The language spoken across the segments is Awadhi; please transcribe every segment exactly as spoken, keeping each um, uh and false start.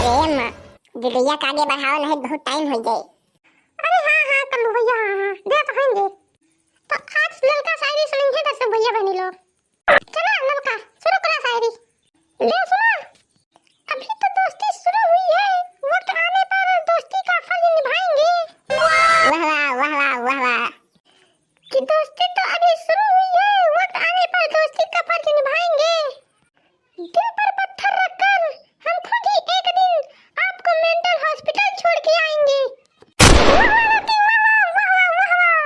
ए माँ, वीडियो का आगे बढ़ाओ, नहीं बहुत टाइम हो जाए। अरे हाँ, हाँ, कल्लू भैया, हाँ, हाँ, दे तो होंगे। तो आज ललका शायरी सुनेंगे दर्शक भैया बहनी लोग। चला ललका, शुरू करा शायरी। ले सुना। अभी तो दोस्ती शुरू हुई है, वक्त आने पर दोस्ती का फर्ज निभाएंगे। वाह, वाह, वाह, वाह, वाह, वाह। कि दोस्ती तो अभी शुरू हुई है, वक्त आने पर दोस्ती का फर्ज निभाएंगे। दिल पर पत्थर रखकर हम खुद ही एक दिन आपको मेंटल हॉस्पिटल छोड़ के आएंगे। वाह, वाह, वाह, वाह, वाह, वाह, वाह, वाह।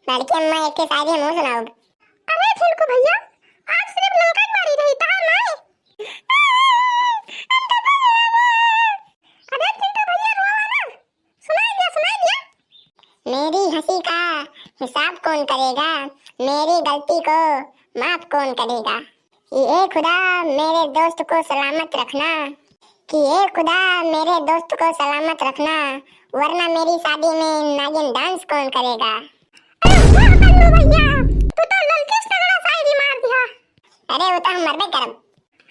लड़की अम्मा, एक ठे शायरी हमहू सुनाओ। अरे झिनकू भैया, आज सिर्फ ललका ही बारी रही, तहार नाई। अरे झिनकू भैया, रोवा ना, सुनाई दिया, सुनाई दिया। मेरी हंसी का हिसाब कौन करेगा, मेरी गलती को माफ कौन करेगा? कि ए खुदा, मेरे दोस्त को सलामत रखना, कि ए खुदा, मेरे दोस्त को सलामत रखना, वरना मेरी शादी में नागिन डांस कौन करेगा? अरे वाह कल्लू भैया, तू तो ललकेश तगड़ा शायरी मार दिया। अरे वो तो हम मरबे करब।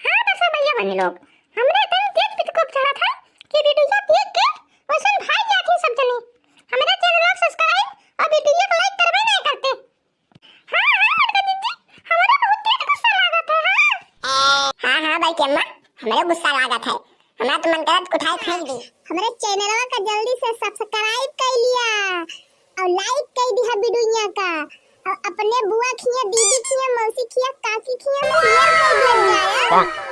हाँ दर्शक भैया बहनी लोग, हमरे तन तेज पित को चढ़ा था कि वीडियो देख के वैसन भाग जाती सब जनी। हमरे चैनल को सब्सक्राइब और वीडियो को लाइक करबे नहीं करते। हाँ, हाँ, बड़का दीदी, हमरा बहुत तेज गुस्सा लागत है, हाँ। हाँ, हाँ, बड़की अम्मा, हमरो गुस्सा लागत है। हमरा तो मन करत उठाए फेंक दी। हमरे चैनलवा का जल्दी से सब्सक्राइब कर लिया और लाइक कर दिया वीडियो का। और अपने बुआ खिया, दीदी खिया, मौसी खिया, काकी खिया शेयर कर दिया जाए।